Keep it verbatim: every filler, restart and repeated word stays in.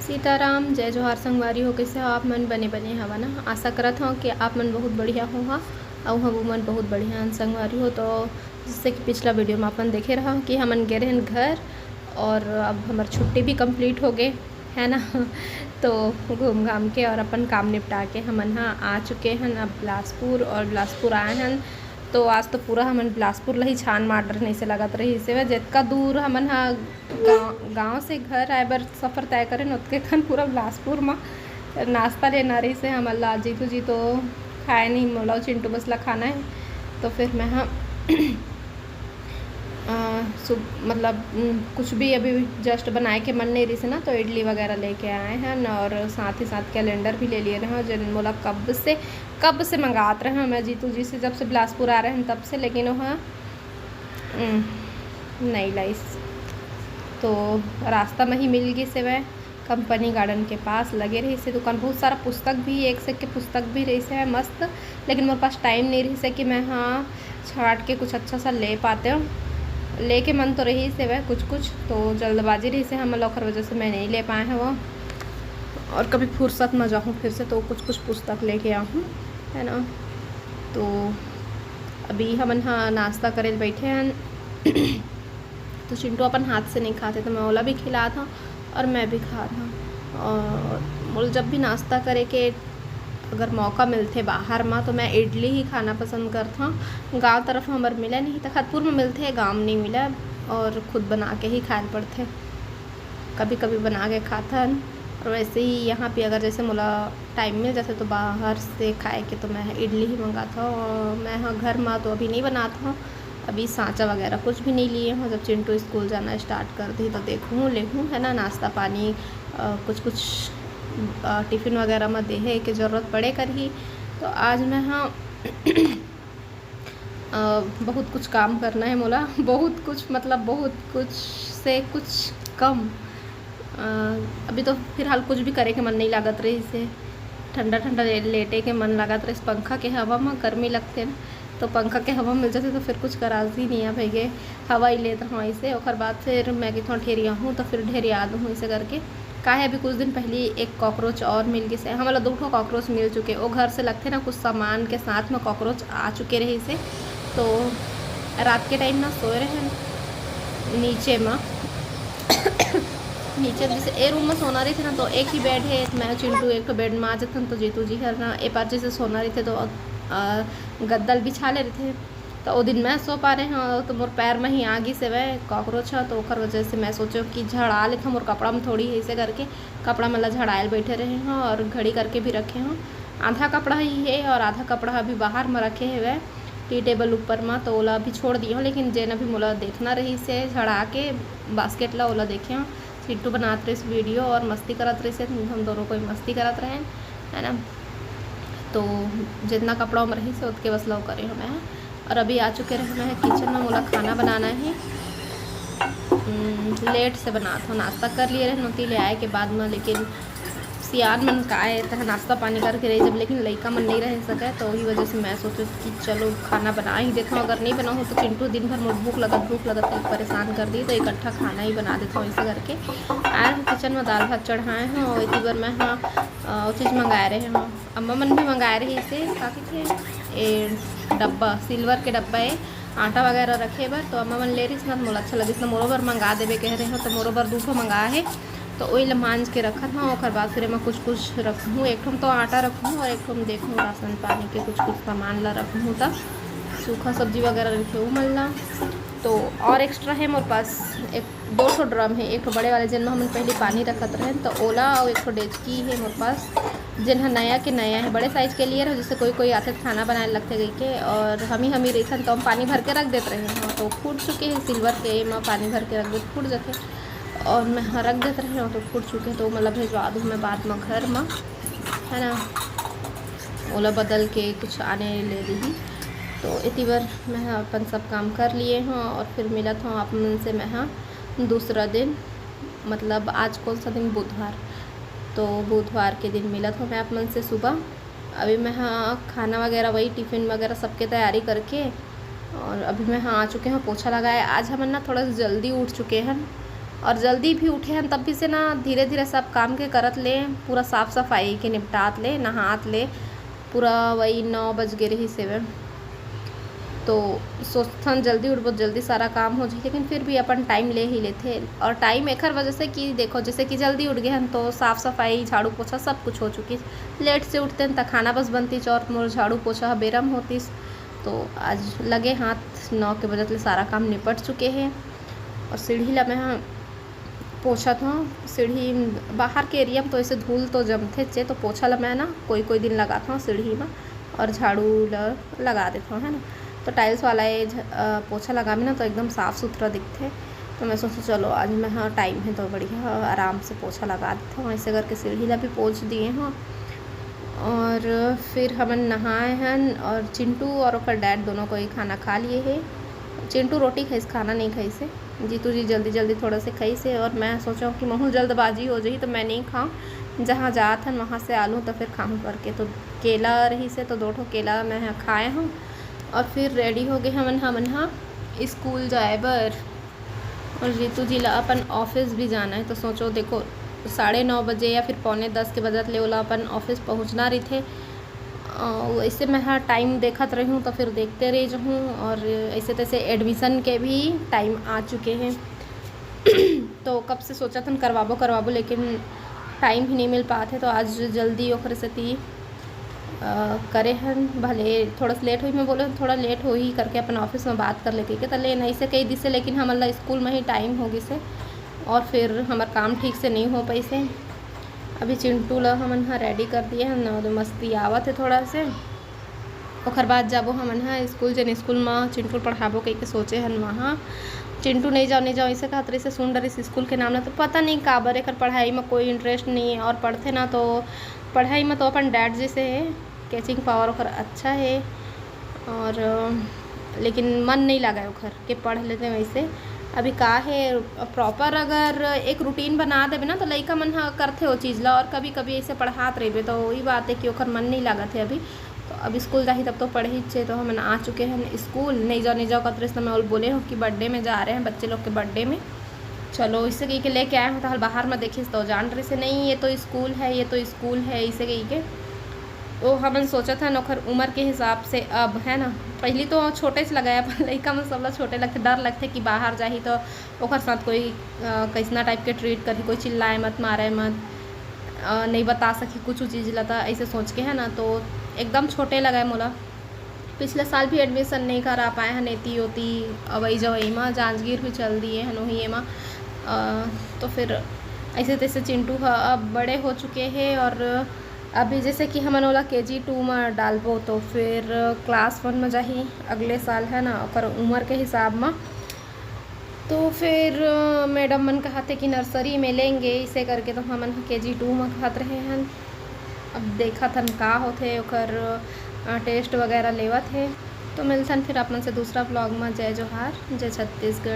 सीताराम, जय जोहार संगवारी हो। कइसे हो आप मन? बने बने हवा ना? आशा करत हव कि आप मन बहुत बढ़िया होहा, अउ हमू मन बहुत बढ़िया हन संगवारी हो। तो जइसे कि पिछला वीडियो में अपन देखे रहा कि हमन गे रहन घर, और अब हमर छुट्टी भी कंप्लीट हो गए, है ना? तो घूम घाम के और अपन काम निपटा के हमन हा आ चुके हन अब बिलासपुर, और बिलासपुर आए हन। तो आज तो पूरा हमन बिलासपुर ला ही छान मार डरन, ऐसे लगत रहिस हे। जतका दूर हमन हा गाँव, गाँव से घर आए बर सफ़र तय करेन, ओतके कन पूरा बिलासपुर म नाश्ता लेना रहिस हे हमन ला। जीतू जी तो खाए नहीं, मोला अउ चिंटू बस ला खाना है। तो फिर मैं हा अ, सुब-, मतलब, उम, कुछ भी अभी जस्ट बनाए के मन नहीं रहिस हे ना, तो इडली वगैरह लेके आए हन, और साथ ही साथ कैलेंडर भी ले लिए रहे हैं, जेन मोला कब से, कब से मंगात रहे हैं मैं जीतू जी से, जब से बिलासपुर आ रहे हैं तब से, लेकिन वह, उम, नहीं लाइस। तो रास्ता में ही मिल गइस हे वह। कंपनी गार्डन के पास लगे रहिस हे दुकान। बहुत सारा पुस्तक भी, एक से एक के पुस्तक भी रहिस हे मस्त, लेकिन मोर पास टाइम नहीं रहिस हे कि मैं हा छाट के कुछ अच्छा सा ले पातेंव। लेके मन तो रहिस हे वह कुछ कुछ, तो जल्दबाजी रहिस हे हमन ला, ओखर वजह से मैं नहीं ले पाए हवं। और कभी फुर्सत में जाहूँ फिर से तो कुछ कुछ पुस्तक लेके आहूँ, है ना। तो अभी हमन हा नाश्ता करे ल बैठे हन। तो चिंटू अपन हाथ से नहीं खाते, तो मैं ओला भी खिलात हूँ और मैं भी खात हूँ। और मोला जब भी नाश्ता करे के अगर मौका मिलथे बाहर मा, तो मैं इडली ही खाना पसंद करत हूँ। गाँव तरफ हमर मिले नहीं, तखतपुर में मिलथे, गाँव में नहीं मिले, और खुद बना के ही खाए ल पड़थे। कभी कभी बना के खाथन। और वैसे ही यहाँ पे अगर जैसे मोला टाइम मिल जाथे तो बाहर से खाए के तो मैं इडली ही मंगात हूँ। मैं हाँ घर मा तो अभी नहीं बनात हूँ, अभी सांचा वगैरह कुछ भी नहीं लिए हूँ। जब चिंटू स्कूल जाना स्टार्ट कर दी तो देखूँ लेहूँ, है ना, नाश्ता पानी, अ, कुछ कुछ, अ, टिफिन वगैरह में देहे के जरूरत पड़े करही। तो आज मैं हाँ अ, बहुत कुछ काम करना है मोला, बहुत कुछ, मतलब बहुत कुछ से कुछ कम। अ, अभी तो फिलहाल कुछ भी करे के मन नहीं लागत रहिस हे, ठंडा ठंडा ले-, लेटे के मन लागत रहिस पंखा के हवा में। गर्मी लगथे ना, तो पंखा के हवा मिल जाथे तो फिर कुछ करास ही नहीं है भैया, हवा ही लेत रहूँ ऐसे। ओकर बाद फिर मैं कितों ढेरिया हूँ तो फिर ढेरिया दूँ ऐसे करके। काहे अभी कुछ दिन पहली एक कॉकरोच और मिल गइस हे, हमला दो ठो कॉकरोच मिल चुके। वो घर से लगथे ना, कुछ सामान के साथ में कॉकरोच आ चुके रहिस हे। तो रात के टाइम ना सोए रहे नीचे में, नीचे जैसे ए रूम में सोना रहिथे ना, तो एक ही बेड है, मैं चिंटू एक ठो बेड में आ जाथन, तो जीतू जी हर ना ए पार जैसे सोना रहिथे तो अ, गद्दा ल बिछा ले रहिथे। तो ओ दिन मैं सो पा रहे हूँ, तो मोर पैर में ही आ गइस हे वह कॉकरोच ह, तो ओकर वजह से मैं सोचें कि झड़ा लेथों मोर कपड़ा में थोड़ी, ऐसे करके कपड़ा मन ला झड़ाए ल बैठे रहे हूँ और घड़ी करके भी रखे हूँ। आधा कपड़ा ही है और आधा कपड़ा अभी बाहर में रखे हवय टी टेबल ऊपर में, तो ओला अभी छोड़ दिए हूँ। लेकिन जेन अभी मोला देखना रहिस हे झड़ा के बास्केट ला, ओला देखे हूँ। चिंटू बनात रहिस वीडियो और मस्ती करत रहिस हे, हम दोनों कोई मस्ती करत रहे, है ना। तो जितना कपड़ा में रहिस हे ओतके बस ला करे हूँ मैं। और अभी आ चुके रहे मैं किचन में, मोला खाना बनाना है। हम्म, लेट से बनात हूँ, नाश्ता कर लिए रहे नोती ले आए के बाद में, लेकिन सियान मन का है तह नाश्ता पानी करके रही जब, लेकिन लइका मन नहीं रह सके, तो वही वजह से मैं सोचे कि चलो खाना बना ही देता हूँ। अगर नहीं बनाऊँ तो चिंटू दिन भर मोर भूख लगत, भूख लगत करके परेशान कर दी, तो इकट्ठा खाना ही बना देता हूँ। ऐसे करके आए हूँ किचन में, दाल भात चढ़ाए हूँ और इतनी बार मैं हाँ अ, वो चीज़ मंगाए रहे हूँ, अम्मा मन भी मंगाए रहिस हे, का कहिथे, ए डब्बा, सिल्वर के डब्बा ए, आटा वगैरह रखे बर। तो अम्मा मन ले रहिस ना, मोला अच्छा लगिस ना, मोरो बर मंगा देबे कह रहे हो, तो मोरो बर दू ठो मंगाए हे। तो ओही ला मांज के रखत हूँ, ओकर बाद फिर एमा कुछ कुछ रखहूँ, एक ठो म तो आटा रखहूँ और एक ठो म देखहूँ राशन पानी के कुछ कुछ सामान ला रखहूँ, त सूखा सब्जी वगैरह रखे वो मन ला। तो और एक्स्ट्रा है मोर पास एक दो ठो ड्रम है, एक ठो बड़े वाले जेन में हमन पहले पानी रखत रहेन, तो ओला, और एक ठो डेचकी है मोर पास, जेन ह नया के नया है, बड़े साइज के लिए रहो, जैसे कोई कोई आथे तो खाना बनाए लगथे कह के, और हम ही हम ही रहिथन तो हम पानी भर के रख देत रहे हैं, तो फूट चुके हैं सिल्वर के, एमा पानी भर के रख दे फूट जाथे, और मैं हाँ रख देत रहे हूँ तो फूट चुके हैं, तो मतलब भिजवा दूँ मैं बाद में घर में, है ना, ओला बदल के कुछ आने ले रही। तो इतनी बार मैं अपन सब काम कर लिए हूँ और फिर मिलत हूँ आप मन से मैं हाँ दूसरा दिन, मतलब आज कौन सा दिन, बुधवार। तो बुधवार के दिन मिलत हूँ मैं आप मन से सुबह। अभी मैं हाँ खाना वगैरह वही टिफिन वगैरह सबके तैयारी करके, और अभी मैं हाँ आ चुके हैं पोछा लगाए। आज हमन ना थोड़ा सा जल्दी उठ चुके हैं, और जल्दी भी उठे हन, तब भी से ना धीरे धीरे सब काम के करत ले, पूरा साफ सफाई के निपटात ले, नहात ले, पूरा वही नौ बज गे रहिस हवे। तो सोचथन जल्दी उठबो, जल्दी सारा काम हो जाही, लेकिन फिर भी अपन टाइम ले ही लेथे। और टाइम एखर वजह से कि देखो, जैसे कि जल्दी उठ गे हन तो साफ सफाई, झाड़ू पोछा सब कुछ हो चुकिस। लेट से उठतेन त खाना बस बनतिस और मोर झाड़ू पोछा ह बेरा म होतिस। तो आज लगे हाथ नौ के बजत ले सारा काम निपट चुके हे। और सीढ़ी ला मैं ह पोछत हौं। सीढ़ी बाहर के एरिया में तो ऐसे धूल तो जमथेच हे, तो पोछा ला मैं ना कोई कोई दिन लगात हौं सीढ़ी में, और झाड़ू ला लगा देत हौं, है ना। तो टाइल्स वाला ये झ-, अ, पोछा लगाबे ना तो एकदम साफ सुथरा दिखथे। तो मैं सोचें चलो आज मैं, हाँ, टाइम है तो बढ़िया आराम से पोछा लगा देत हौं। ऐसे करके सीढ़ी ला भी पोछ दिए हौं। और फिर हमन नहाए हन और चिंटू और ओकर डैड दोनों कोई खाना खा लिए हे। चिंटू रोटी खाइस, खाना नहीं खाइस हे। जीतू जी जल्दी जल्दी थोड़ा से खाइस हे और मैं सोचें कि महूँ जल्दबाजी हो जाही तो मैं नहीं खाऊँ, जहाँ जात हन वहाँ से आलू तो फिर खाऊँ करके। तो केला रहिस हे तो दो ठो केला मैं ह खाए हौं और फिर रेडी हो गे हमन, हमन ह स्कूल जाए बर। और जीतू जी ला अपन ऑफिस भी जाना है, तो सोचो देखो, साढ़े नौ बजे या फिर पौने दस के बजत ले ओला अपन ऑफिस पहुँचना रहिथे। अ, वैसे मैं ह टाइम देखत रहूँ तो फिर देखते रह जाहूँ। और ऐसे तैसे एडमिशन के भी टाइम आ चुके हैं। तो कब से सोचत हन करवाबो करवाबो, लेकिन टाइम ही नहीं मिल पात हे, तो आज जल्दी ओखरे सेती अ, करे हन। भले थोड़ा सा लेट होही, मैं बोले थोड़ा लेट होही करके अपन ऑफिस में बात कर लेके के, त लेन ऐसे कही दिस हे, लेकिन हमन ला स्कूल में ही टाइम हो गिस हे और फिर हमर काम ठीक से नहीं हो पाइस हे। अभी चिंटू ला हमन ह रेडी कर दिए हन और मस्ती आवत हे थोड़ा से। ओखर बाद जाबो हमन ह स्कूल, जेन स्कूल म चिंटू ल पढ़ाबो कहिके सोचे हन वहाँ। चिंटू नहीं जाओ, नहीं जाओ, ऐसे कहत रहिस हे, सुन डरिस स्कूल के नाम ला, तो पता नहीं काबर एकर पढ़ाई में कोई इंटरेस्ट नहीं है। और पढ़थे ना तो पढ़ाई में तो अपन डैड जैसे है, कैचिंग पावर ओकर अच्छा है। और अ, लेकिन मन नहीं लगा ओखर के पढ़ लेते वैसे। अभी का है, प्रॉपर अगर एक रूटीन बना देबे ना तो लइका मन ह करथे वो चीज़ ला। और कभी कभी ऐसे पढ़ात रहिबे तो वही बात है कि ओखर मन नहीं लागत है अभी। तो अब स्कूल जाही तब तो पढ़ही छे। तो हमन आ चुके हैं स्कूल। नहीं जाओ, नहीं जाओ कतरे समय बोले हो कि बर्थडे में जा रहे हैं, बच्चे लोग के बर्थडे में। चलो, इसे कही के लेके आए हो तो हल बाहर में देखिस तो जान रहे से नहीं, ये तो स्कूल है, ये तो स्कूल है, इसे कही के। वो हमन सोचत हन ओखर उम्र के हिसाब से अब, है ना। पहली तो छोटे से लगाया, पर लइका मन सबला छोटे लगथे, डर लगथे कि बाहर जाही तो ओखर साथ कोई अ, कैसना टाइप के ट्रीट करही, कोई चिल्लाए मत, मारे मत, अ, नहीं बता सकी कुछ चीज़ ला, त ऐसे सोच के, है ना। तो एकदम छोटे लगाए मोला। पिछले साल भी एडमिशन नहीं करा पाए हन, एती ओती अवई जवई मा जांजगीर भी चल दिए हन वही एमा। अ, तो फिर ऐसे तैसे चिंटू ह अब बड़े हो चुके हैं और अभी जैसे कि हमन ओला के जी टू में डालबो तो फिर क्लास वन में जाही अगले साल, है ना, ओकर उम्र के हिसाब में। तो फिर अ, मैडम मन कहते कि नर्सरी में लेंगे, इसे करके तो हमन के जी टू में कहत रहे हन। अब देखत हन का होथे ओकर, अ, टेस्ट वगैरह लेवत हे। तो मिलथन फिर आप मन से दूसरा ब्लॉग में। जय जोहार, जय छत्तीसगढ़।